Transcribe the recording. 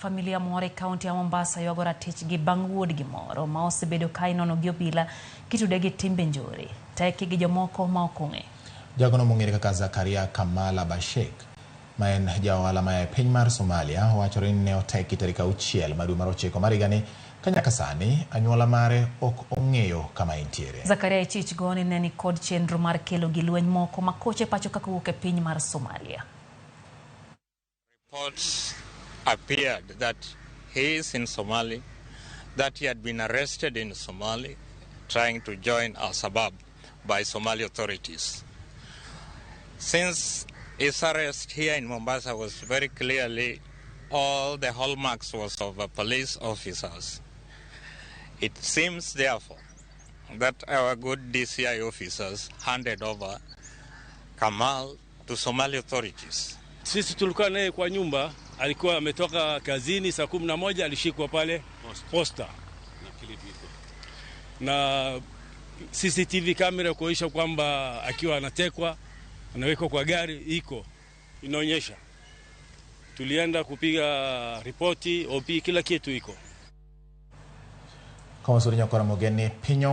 Familia moro e kaunti ya Mombasa ywago ratichgi bang' wuodgi moro ma osebedo ka inono gi obila kitude gi timbe njore, teki gi jomoko ma ok ong'e. Jagono mong'ere kaka Zakaria Kamala Bashek, ma en ja ohala maya e piny mar Somalia, wachore ni ne oteki tarik 6 mar dwe mar 9 mar higani ka nyaka sani anyuola mare ok ong'eyo kama entiere. Zakaria ichich go ni ne ni kod chenro mar kelo gi lweny moko makoche pacho kaka wuok e piny mar Somalia. Reports appeared that he is in Somali, that he had been arrested in Somali, trying to join Al-Shabaab by Somali authorities. Since his arrest here in Mombasa was very clearly all the hallmarks was of police officers, it seems therefore that our good DCI officers handed over Kamal to Somali authorities. Sisi tulikuwa naye kwa nyumba, alikuwa ametoka kazini saa 11, alishikwa pale Posta na CCTV kamera kuonyesha kwamba akiwa anatekwa anawekwa kwa gari iko inaonyesha. Tulienda kupiga ripoti OP, kila kitu iko. Kawasuri nyakora mogeni pinyo.